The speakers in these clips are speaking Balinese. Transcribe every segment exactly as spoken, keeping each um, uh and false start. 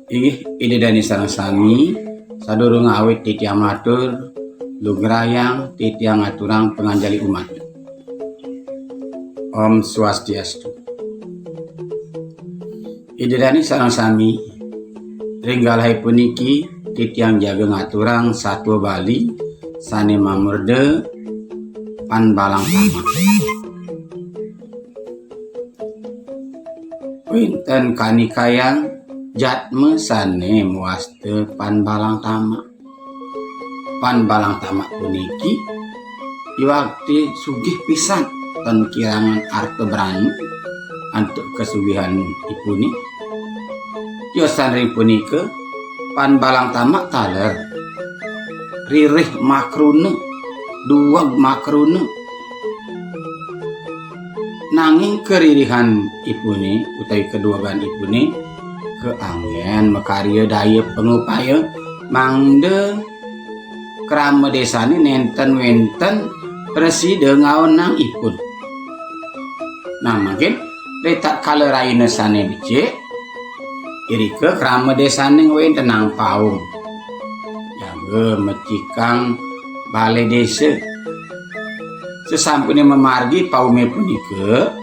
Inggih, Ida Dane sareng sami, sadurung awit titiang matur, lugrayang titiang ngaturang panganjali umat. Om Swastiastu. Ida Dane sareng sami, ring galahé puniki titiang jaga ngaturang satua Bali sané mamurda Pan Balang Tamak. Wénten kanikayang jatma sané mawasta Pan Balang Tamak. Pan Balang Tamak puniki iwakti sugih pisan, tan kirangan arta brana antuk kasugihan ipuné. Tiosan ring punika, Pan Balang Tamak taler ririh makruna, duweg makruna. Nanging karirihan ipuné utawi kaduwegan ipuné kaanggén makarya daya pangupaya mangda krama désané nénten wénten prasida ngaonang ipun. Nah, mangkin ri tatkala rahina sané becik, irika krama désané ngwéntenang paum. Jaga mecikang balé désa. Sasampuné mamargi paumé punika,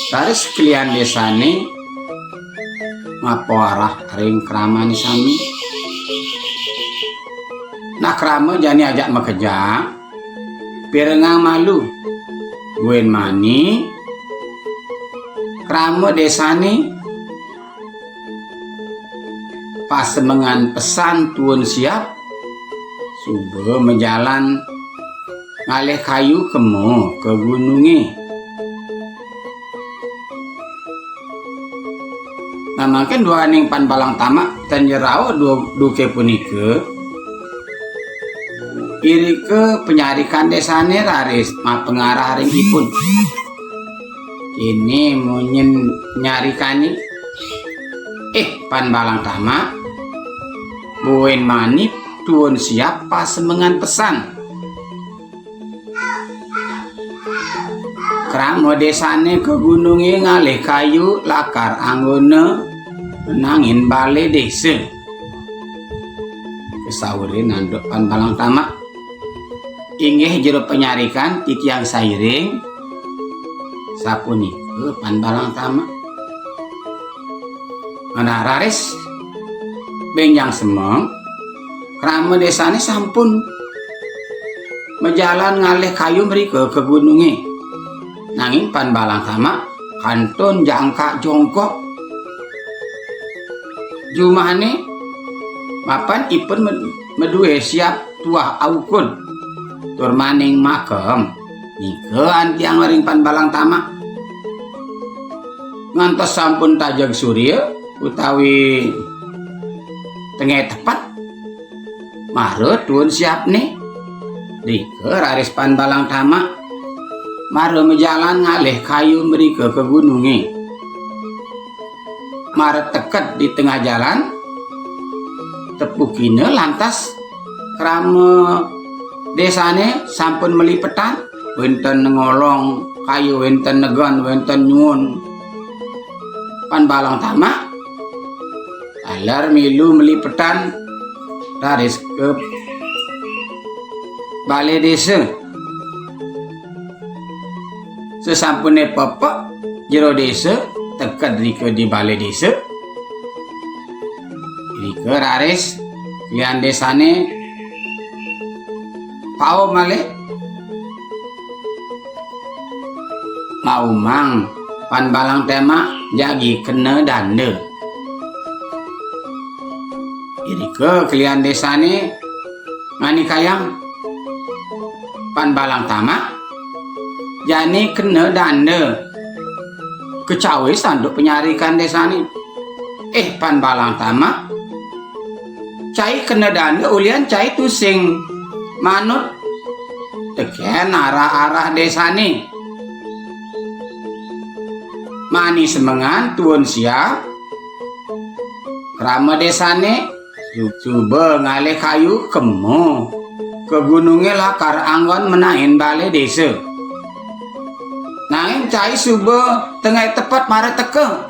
raris kelian désané mapawarah ring kramané sami. Nah, krama jani ajak makejang, pirengang malu. Buin mani, krama désané pasemengan pesan tuun siap, suba majalan ngalih kayu kema ka gunungé. Nah, mangkin duaning Pan Balang Tamak tan ja rauh du-, duké punika, irika panyarikan désané raris mapangarah ring ipun. Kéné munyin nyarikané, "Ih, Pan Balang Tamak, buin mani tuun siap pasemengan pesan. Krama désané ka gunungé ngalih kayu lakar anggona nangin balé désa." Kasaurin antuk Pan Balang Tamak, "Inggih jero panyarikan, titiang sairing." Sapunika Pan Balang Tamak. Nah, raris bénjang semeng, krama désané sampun majalan ngalih kayu mrika ka gunungé. Nanging Pan Balang Tamak kantun jangkak jongkok. Jumahné mapan ipun med-, madué siap tuah aukud tur maning makem. Nika antiang ring Pan Balang Tamak. Ngantos sampun tajeg surya utawi tengah tepat, mara tuun siapné. Rika raris Pan Balang Tamak mara majalan ngalih kayu mrika ka gunungé. Mara teked di tengah jalan, tepukina lantas krama désané sampun malipetan, wénten ngolong kayu, wénten negon, wénten nyuun. Pan Balang Tamak taler milu malipetan raris ka balé désa. Sasampuné pepek jero désa, teked rika di balé désa. Rika raris kelian désané paum malih. Maumang Pan Balang Tamak jagi kena danda. Irika kelian désané nganikayang Pan Balang Tamak jani kena danda. Kacawis antuk panyarikan désané. "Ih, Pan Balang Tamak, cai kena danda ulihan cai tusing manut tekén arah-arah désané. Mani semengan tuun siap, krama désané su-, suba ngalih kayu kema ka gunungé lakar anggon menahin balé désa. Nanging cai suba tengah tepet mara teka."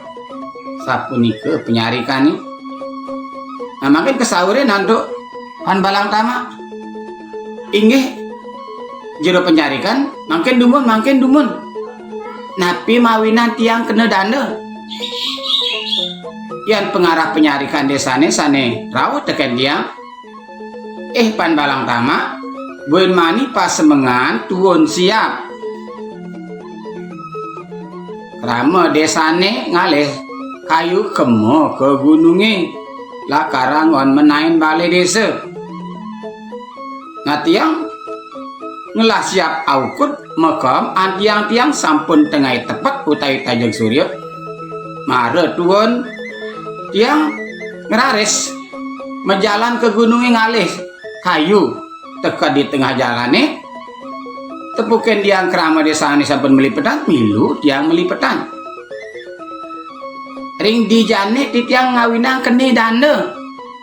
Sapunika panyarikané. Nah, mangkin kasaurin antuk Pan Balang Tamak. Inggih, jero panyarikan, mangkin dumun, mangkin dumun. Napi mawinan tiang kena danda? Yan pangarah panyarikan désané sané rauh tekén tiang, ih, Pan Balang Tamak, buin mani pasemengan tuun siap. Krama désané ngalih kayu kema ka gunungé, lakar anggon menain balé désa. Nah, tiang ngelah siap aukud makem antiang tiang sampun tengai tepet utawi tajeng surya. Mara tuun tiang ngraris majalan ka gunungé ngalih kayu teka di tengah jalané. Tepukin tiang krama désané sampun malipetan, milu tiang malipetan. Ring dijané titiang ngawinang keni danda.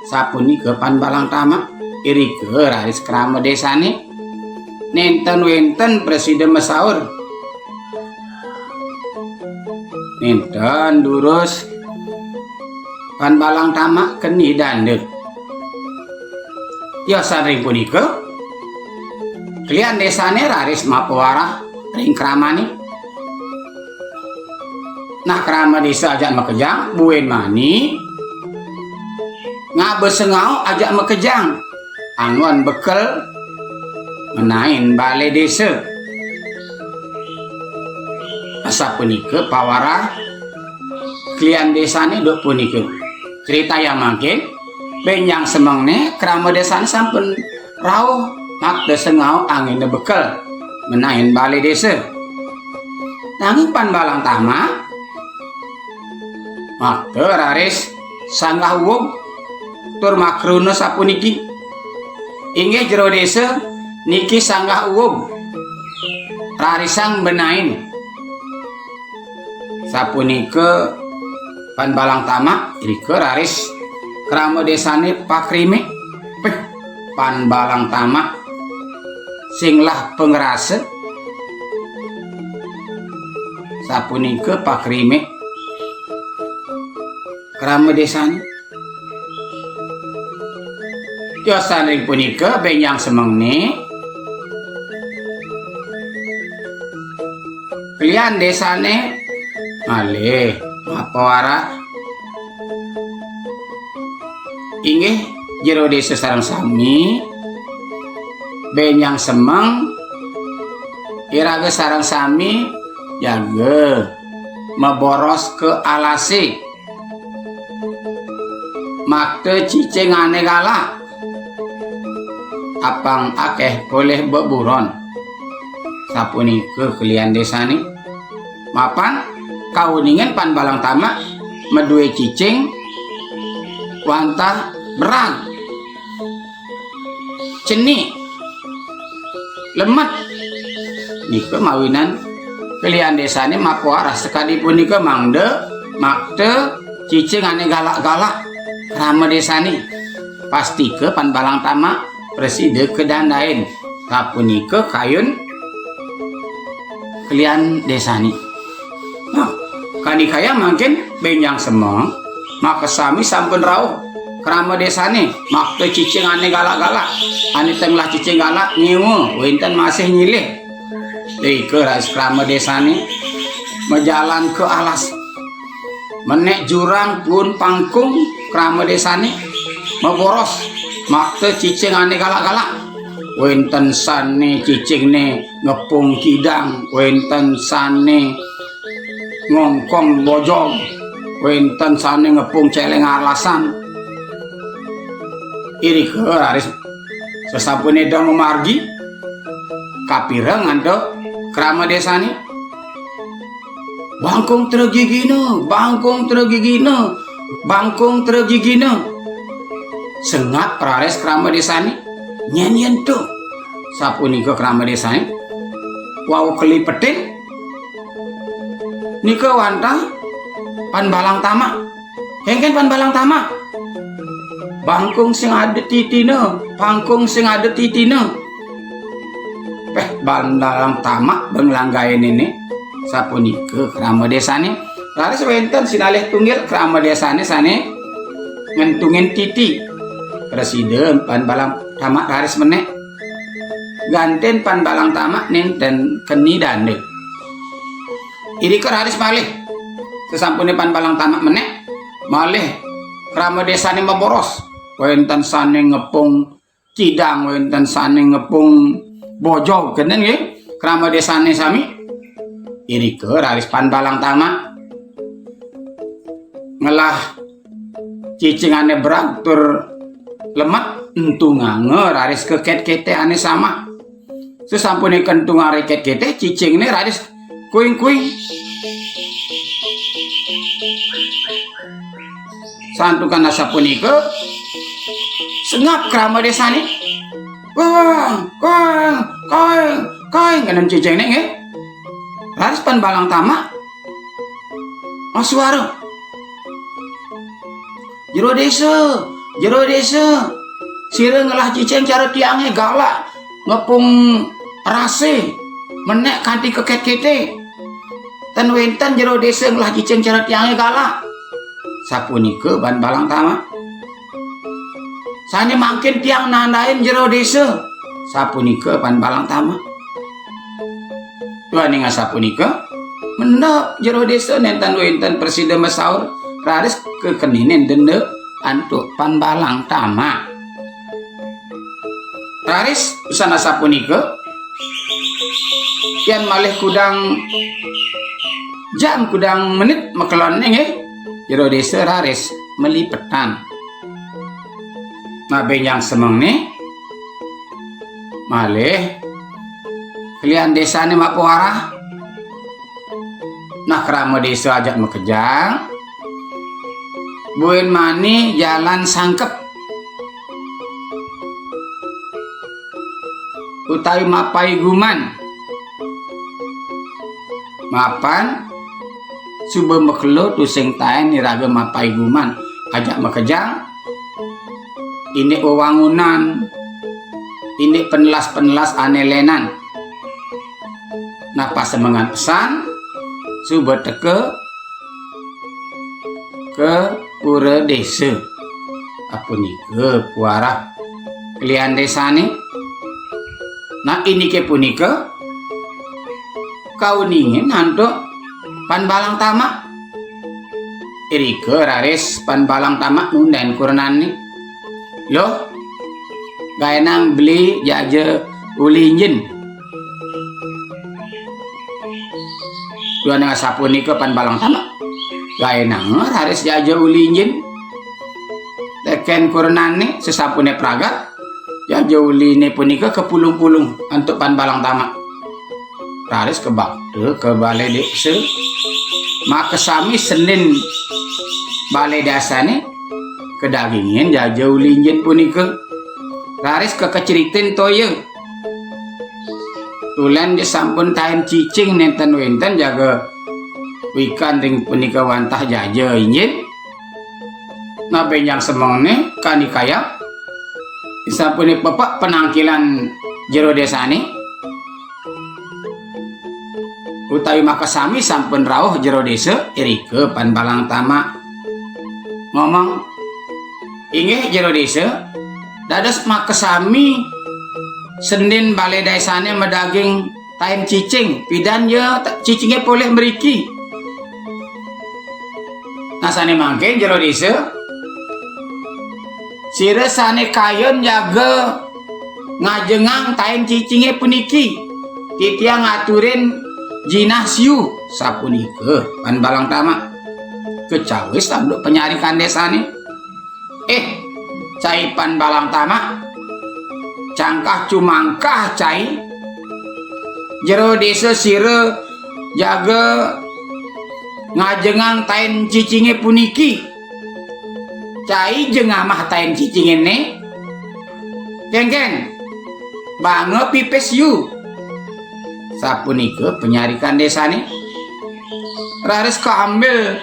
Sapunika Pan Balang Tamak, irika raris krama désané. Nénten wénten prasida masaur. Nénten durus Pan Balang Tamak keni danda. Tiosan ring punika, klian désané raris mapawarah ring kramané. Nah, krama désa ajak makejang, buin mani ngaba sengau ajak makejang. Anggon bekel menain balé désa. Asapunika pawarah klian désané duk punika. Critayang mangkin, bénjang semengné krama désané sampun rauh makta sengau anggéna bekel menain balé désa. Nanging Pan Balang Tamak makta raris sanggah uug tur makruna sapuniki, "Inggih jero désa, niki sanggah uug, rarisang benain." Sapunika Pan Balang Tamak, irika raris krama désané pakrimik. Péh, Pan Balang Tamak sing lah pangrasa. Sapunika pakrimik krama désané. Tiosan ring punika, bénjang semengné klian désané malih mapawarah. Inggih, jero désa sareng sami, bénjang semeng, iraga sareng sami jaga maboros ka alasé. Makta cicing ané galak. Apang akéh polih beburon. Sapunika klian désané. Mapan kauningin Pan Balang Tamak madué cicing wantah berag, cenik, lemet. Nika mawinan klian désané mapawarah sakadi punika mangda makta cicing ané galak-galak krama désané. Pastika Pan Balang Tamak prasida kadandain. Sapunika kayun klian désané. Nah, kadi kaya mangkin bénjang semeng, makasami sampun rauh krama désané, makta cicing ané galak-galak, ané tengah cicing galak nyewa, wénten masih nyilih. Irika raris krama désané majalan ka alas. Menék jurang puun pangkung krama désané maboros, makta cicing ané galak-galak. Wénten sané cicingné ngepung kidang, wénten sané ngongkong bojog, wénten sané ngepung céléng alasan. Irika raris sasampuné dong mamargi, kapireng antuk krama désané. Bangkung tragigina, bangkung tragigina, bangkung tragigina. Sengap raris krama désané, nyén-nyén to. Sapunika krama désané wau kalipetin. Nika wantah Pan Balang Tamak. Kéngkén Pan Balang Tamak? Bangkung sing ada titina, bangkung sing ada titina. Péh, Pan Balang Tamak beng langgainé. Sapunika krama désané. Raris wénten sinalih tunggil krama désané sané ngentungin titi. Prasida Pan Balang Tamak raris menék. Ganten Pan Balang Tamak nénten keni danda. Irika raris malih. Sasampuné Pan Balang Tamak menék, malih krama désané maboros. Wénten sané ngepung kidang, wénten sané ngepung bojog, kénten nggih. Krama désané sami. Irika raris Pan Balang Tamak ngelah cicingané berag tur lemet, entunganga raris ka ketkété ané samak. Sasampuné kentungang ring ketkété, cicingné raris kuing-kuing. Santukan asapunika, sengap krama désané. Kuing, kuing, kuing, kuing, kénten cicingné nggih. Raris Pan Balang Tamak masuara. "Jero désa, jero désa, sira ngelah cicing cara tiangé galak, ngepung rasé, menék kanti ka ketkété. Ten wénten jero désa ngelah cicing cara tiangé galak." Sapunika Pan Balang Tamak. "Sané mangkin tiang nandain jero désa." Sapunika Pan Balang Tamak. Duaning asapunika, mendep jero désa nénten wénten prasida masaur, raris kakeninin denda antuk Pan Balang Tamak. Raris usan asapunika, yén malih kudang jam, kudang menit makelonné nggih, jero désa raris malipetan. Nah, bénjang semengné malih klian désané mapawarah. Nah, krama désa ajak makejang, buin mani jalan sangkep utawi mapaiguman. Mapan suba makelo tusing taén iraga mapaiguman, ajak makejang, indik wewangunan, indik penelas-penelas ané lénan. Nah, pasemengan pesan, suba teka ka pura désa. Apunika pawarah klian désané. Nah, indiké punika kauningin antuk Pan Balang Tamak. Irika raris Pan Balang Tamak nundén kurenané. "Luh, gaénang beli jaja uli injin." Duaning asapunika Pan Balang Tamak, gaénang raris jaja uli injin. Tekén kurenané, sasampuné pragat, jaja uliné punika kapulung-pulung antuk Pan Balang Tamak. Raris kabakta ka balé désa. Makasami sendin balé désané kadagingin jaja uli injin punika. Raris kakaceritin toya. Tulén ja sampun taén cicing nénten wénten jaga wikan ring punika wantah jaja injin. Nah, bénjang semengné kanikayang, sampuné pepek panangkilan jero désané utawi makasami sampun rauh jero désa, irika Pan Balang Tamak ngomong, "Inggih jero désa, dados makasami sendin balé désané madaging taén cicing, pidan ya ta-, cicingé polih mriki." Nah, sané mangkin jero désa, sira sané kayun jaga ngajengang taén cicingé puniki. Titiang ngaturin jinah siu, sapunika Pan Balang Tamak. Kacawis antuk panyarikan désané. "Eh, cai Pan Balang Tamak, cangkah cumangkah cai. Jero désa sira jaga ngajengang taén cicingé puniki. Cai jengah mah taén cicingé né. Kénkén, banga pipis yu." Sapunika panyarikan désané. Raris kaambil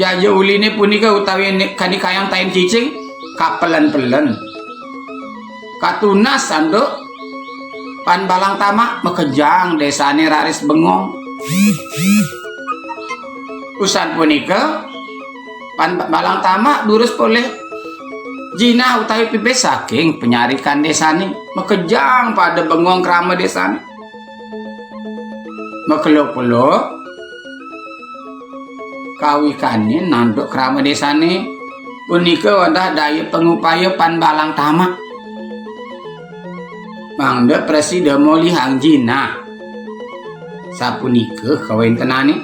jaja uliné punika utawi ni-, kanikayang taén cicing, kapelen-pelen. Katunas antuk Pan Balang Tamak, makejang désané raris bengong. Usan punika, pan balang tamak durus polih jinah utawi pipis saking panyarikan désané, makejang pada bengong krama désané. Makeluk-keluk kawikanin antuk krama désané punika wantah daya pangupaya pan balang tamak. Mangda prasida molihang jinah. Sapunika kawéntenané.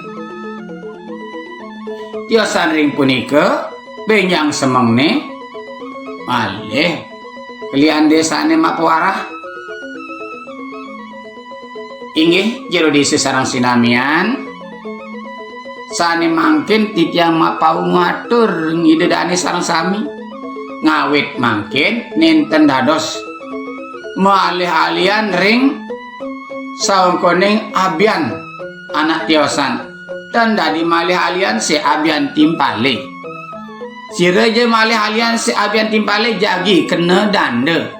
Tiosan ring punika, bénjang semengné malih kelian désané mapawarah. Inggih, jero désa sareng sinamian, sané mangkin titiang mapaungu atur ring Ida Dané sareng sami, ngawit mangkin nénten dados malih-alihan ring sawengkoning abian anak tiosan, tan dadi malih-alihan si abian timpalé. Sira ja malih-alihan si abian timpalé jagi kena danda.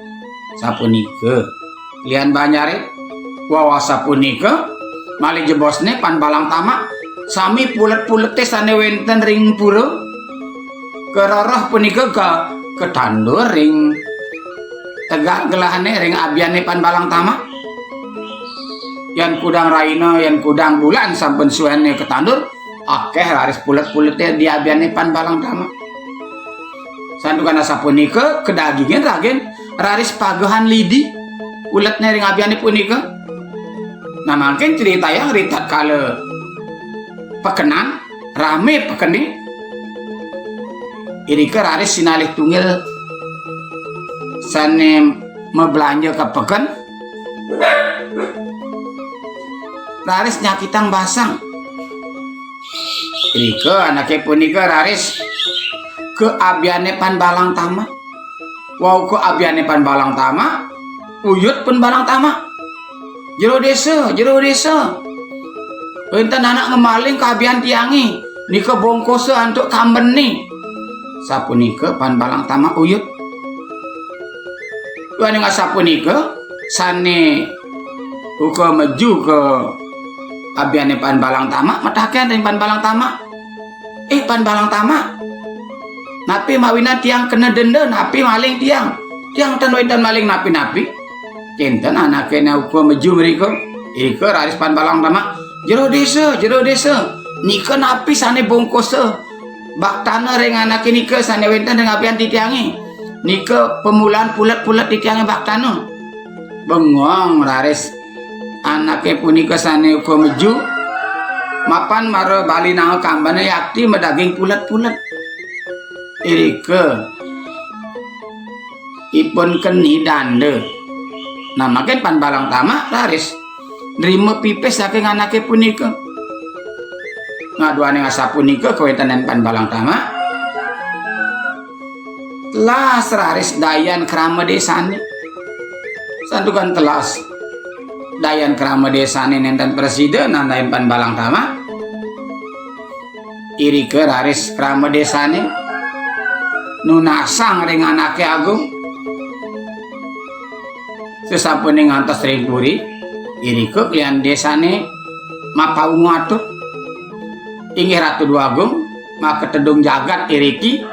Sapunika lian Banjaré. Wawah sapunika, malih jebosné pan balang tamak, sami pulet-puleté sané wénten ring pura. Karereh punika ka-, katandur ring tegal gelahané ring abiané pan balang tamak. Yan kudang rahina, yan kudang bulan sampun suéné katandur, akéh raris pulet-puleté di abiané pan balang tamak. Santukan asapunika, kadagingin ragin raris pagehan lidi puletné ring abiané punika. Nah, mangkin critayang ritatkala pekenan, ramé pekené, irika raris sinalih tunggil sané mablanja ka peken, raris nyakitang basang. Irika anaké punika raris ka abiané pan balang tamak. Wau ka abiané pan balang tamak, uyut pan balang tamak. "Jero désa, jero désa. Wénten anak ngamaling ka abian tiangé, nika bongkosa antuk kambené." Sapunika pan balang tamak uyut. Duaning asapunika, sané uka meju ka abiané pan balang tamak, mataken ring pan balang tamak, "Ih, pan balang tamak, napi mawinan tiang kena denda, napi maling tiang? Tiang ten wénten maling napi-napi." Kénten anaké né uka meju mrika, irika raris pan balang tamak, "Jero désa, jero désa. Nika napi sané bongkosa baktana ring anaké nika sané wénten ring abian titiangé? Nika pamulaan pulet-pulet titiangé baktana." Bengong raris anaké punika sané uka meju, mapan mara bali nanga kambené yakti madaging pulet-pulet. Irika ipun keni danda. Nah, mangkin pan balang tamak raris nrima pipis saking anaké punika. Nah, duaning asapunika kawéntenan pan balang tamak, telas raris dayan krama désané. Santukan telas dayan krama désané nénten prasida nandain pan balang tamak, irika raris krama désané nunasang ring anaké agung. Sasampuné ngantos ring puri, irika kelian désané mapaungu atur. "Inggih Ratu Déwa Agung, makatedung jagat iriki,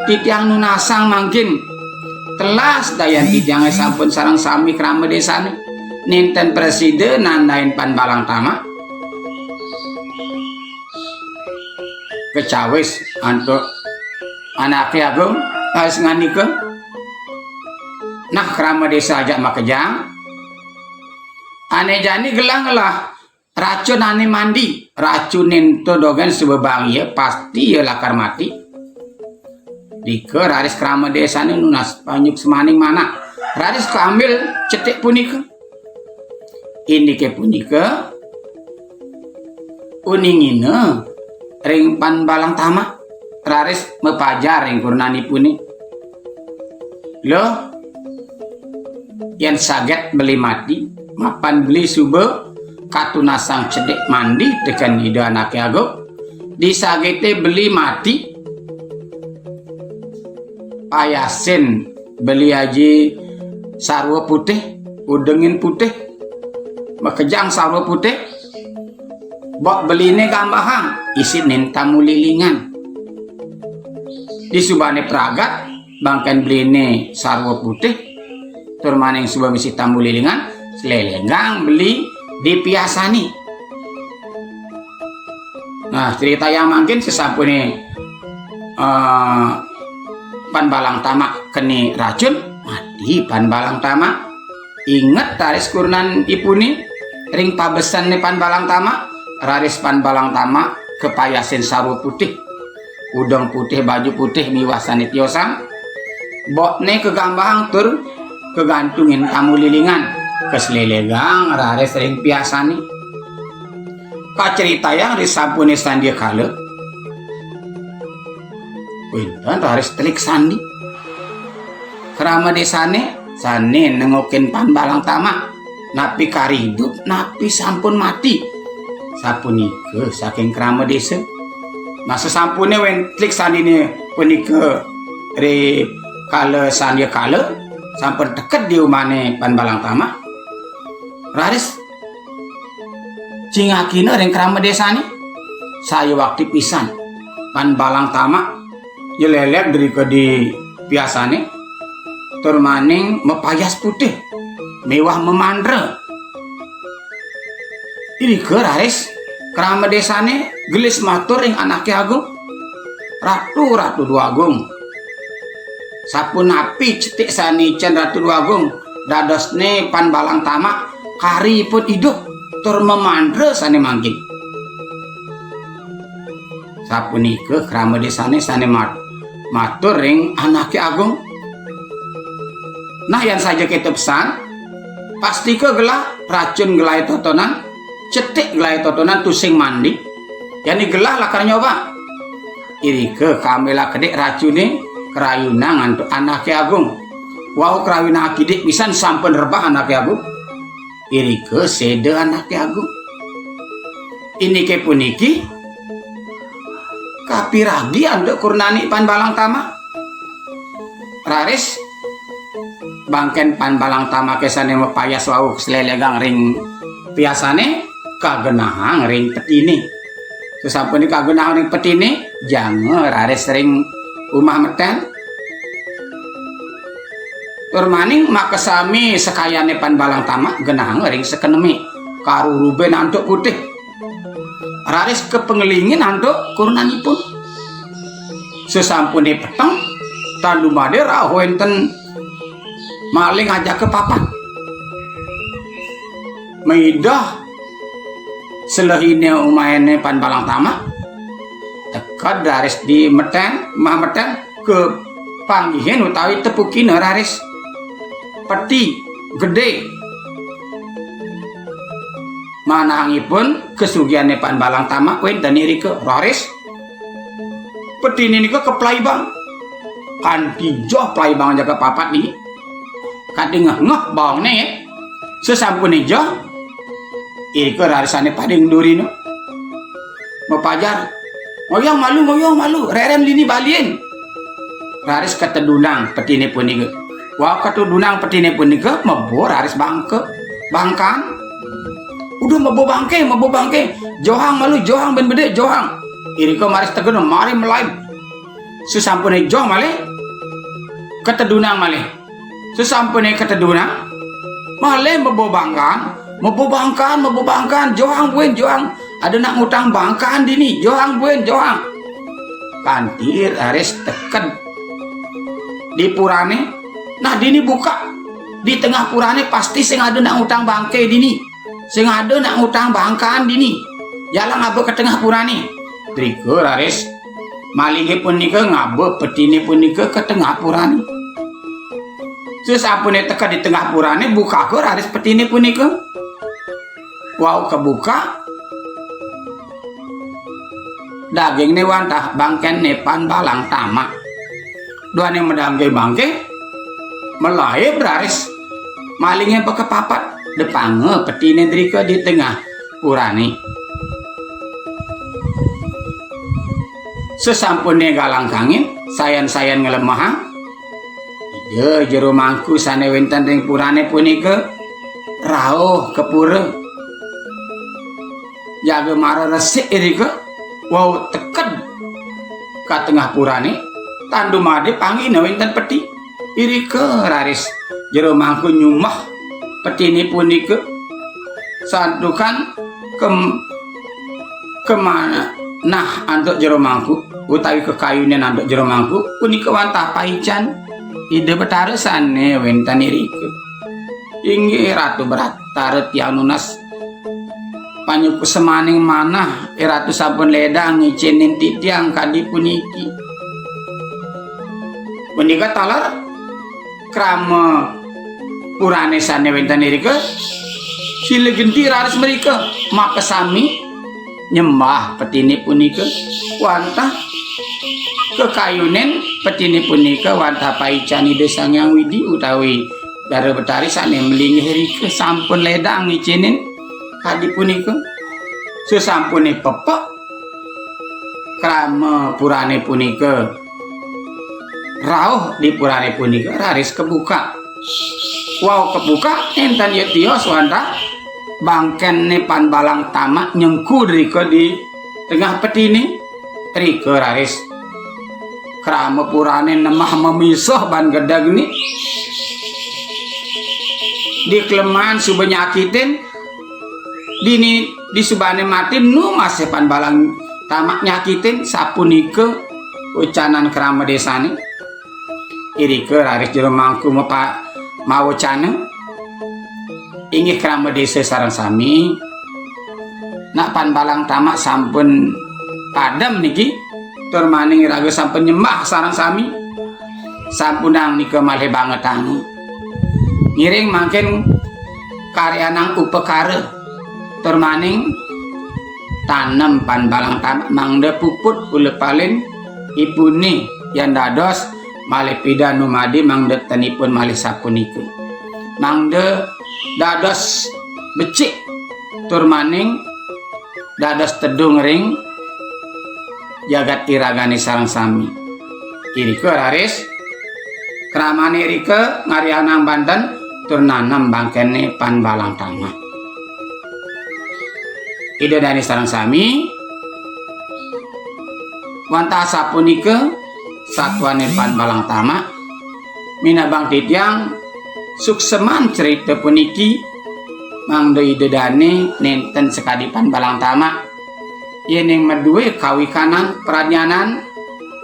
titiang nunasang mangkin telas dayan titiangé sampun sareng sami krama désané. Nénten prasida nandain pan balang tamak." Kacawis antuk anaké agung, raris ngandika, "Nah, krama désa ajak makejang. Ané jani gelah ngelah racun ané mandi, racuné ento dogén suba bang ia, pasti ia lakar mati." Dika raris krama désané nunas panyuksmaning manah. Raris kaambil cetik punika. Indiké punika uningina ring pan balang tamak, raris mapajar ring purnanipuné. Loh, yén saget beli mati, mapan beli suba katunasang cedik mandi tekén Ida Anaké Agung, disagité beli mati, payasin beli aji sarwa putih, udengin putih, makejang sarwa putih, Bok beline gambahang, isinin tamu lilingan. Disubane pragat, bangken beline sarwa putih, tur maning suba misi tamu lilingan, slelegang beli dipiasani. Nah, critayang mangkin, sesampune, eh, Pan Balang Tamak keni racun, mati Pan Balang Tamak. Inget raris kurnan ipune ring pabesene Pan Balang Tamak, raris Pan Balang Tamak kapayasin sarwa putih, udeng putih, baju putih miwah sane tiosang, bokne kagambahang tur kagantungin tamu lilingan, kaslelegang raris ring piasane. Kacritayang risampune sandikala, wenten raris telik sandi. Krama desane sane nengokin Pan Balang Tamak, napi kari idup, napi sampun mati. Sapunika saking krama desa. Nah, sasampune wenten telik sandine punika ri kala sandikala, sampun teked di umane Pan Balang Tamak. Raris cingakina ring krama desane. Sayuwakti pisan Pan Balang Tamak nyelelek drika di piasane, tur maning mapayas putih miwah mamandra. Irika raris krama desane gelis matur ring anake agung, "Ratu, Ratu Dwagung, sapunapi cetik sane icen Ratu Dwagung, dadosne Pan Balang Tamak kari ipun idup tur mamandra sane mangkin?" Sapunika krama desane sane mat-, matur ring anake agung. Nah, yan saja keto pesan, pastika gelah racun gelahe totonan, cetik gelahe totonan tusing mandi. Jani gelah lakar nyoba. Irika kamela kedik racune, karayunang antuk anake agung. Wau karayunang akidik pisan sampun rebah anake agung. Irika seda anake agung. Indike puniki kapiragi antuk kurnane Pan Balang Tamak. Raris bangken Pan Balang Tamake sane mapayas wau kaslelegang ring piasane, kagenahang ring petine. Sasampune kagenahang ring petine, janga raris ring umah meten. Tur maning makasami sakayane Pan Balang Tamak genahang ring sakeneme, karuruben antuk putih. Raris kapangelingin antuk kurnanipun. Sasampune peteng, tan dumadi rauh wenten maling ajaka papat. Maidah selehine umahine Pan Balang Tamak, teked raris di meten, umah meten, kapanggihin utawi tepukina raris peti gede. Manahangipun kasugihane Pan Balang Tamak wenten irika. Raris petine nika kaplaibang. Kanti joh plaibang ajaka papat niki. Kanti ngeh-ngeh baongne, nggih. Sasampune joh, irika rarisane pada ngdurina. Mapajar, "Ngoyong malu, ngoyong malu, reren lini baliin." Raris katedunang petine punika. Wau katedunang petine punika, mebo raris bangka, bangkan. "Uduh, mebo bangke, mebo bangke. Johang malu, johang ben bedik, johang." Irika maris teguna, mari malaib. Sasampune joh malih, katedunang malih. Sasampune katedunang, malih mebo bangkan, mebo bangkan, mebo bangkan, "Johang buin, johang. Ada nak ngutang bangkan dini, johang buin, johang." Kanti raris teked di purane. Nah, dini buka. Di tengah purane pasti sing ada nak ngutang bangke dini. Sing ada nak ngutang bangkan dini. Jalan ngaba ka tengah purane. Drika raris malinge punika ngaba petine punika ka tengah purane. Sasampune teka di tengah purane, bukaka raris petine punika. Wau kabuka, dagingne wantah bangkenne Pan Balang Tamak. Duaning madaging bangke, malaib raris malinge baka papat, depanga petine drika di tengah purane. Sasampune galang kangin, sayan-sayan nglemahang, ida jero mangku sane wenten ring purane punika rauh ka pura. Jaga mara resik irika, wau teked ka tengah purane, tan dumadi panggihna wenten peti. Irika raris Jero Mangku nyumbah petine punika, santukan kem-, kemanah antuk Jero Mangku utawi kekayunin antuk Jero Mangku punika wantah paican Ida Betara sane wenten irika. Inggih Ratu Betara tiang nunas panyuksmaning manah, Ratu sampun ledang ngicenin titiang kadi puniki. Punika taler krama purane sane wenten irika, sila genti raris mrika, makasami nyembah petine punika, wantah kekayunin petine punika, wantah paican Ida Sang Hyang Widi utawi Dara Betari sane malinggih rika sampun ledang ngicinin kadi punika. Sasampune pepek krama purane punika, rauh di purane punika raris kebuka. Wau kebuka, enten ya tios wantah bangkene Pan Balang Tamak nyengku rika di tengah petine. Rika raris krama purane nemah mamisah ban gedeg ni. Dikleman suba nyakitin, dini disubane mati nu masih Pan Balang Tamak nyakitin, sapunika wecanan krama desane. Irika raris Jero Mangku mapa-, mawecana, "Inggih krama desa sareng sami, nak Pan Balang Tamak sampun padem niki, tur maning iraga sampun nyembah sareng sami, sampunang nika malih bangetang. Ngiring mangkin karyanang upakara, tur maning tanem Pan Balang Tamak mangda puput ula palin ipune yan dados malih pidan numadi mangda tenipun malih sapunika. Mangda dados becik tur maning dados tedung ring jagat iragane sareng sami." Irika raris kramane rika ngaryanang banten tur nanem bangkene Pan Balang Tamak. Ida dane sareng sami, wantah sapunika satuane Pan Balang Tamak, minabang titiang suksman cerita puniki, mangda Ida dane nenten sakadi Pan Balang Tamak, yening madue kawikanan pradnyanan,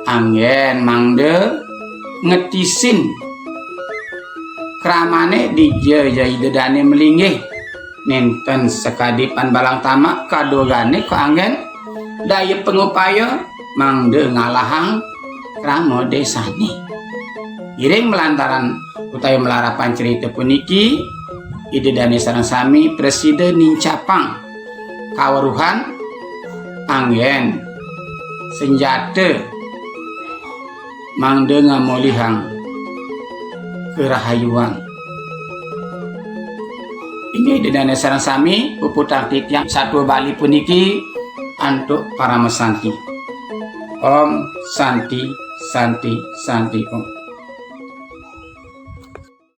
anggen mangda ngetisin kramane dija ja Ida dane malinggih. Nenten sakadi Pan Balang Tamak kadogane kaanggen daya pangupaya mangda ngalahang krama desane. Ngiring malantaran utawi malarapan cerita puniki, Ida dane sareng sami prasida nincapang kaweruhan anggen senjata mangda ngamolihang karahayuan. Inggih Ida dane sareng sami, puputang titiang satua Bali puniki antuk parama santi. Om Santi, Santi, Santi Om.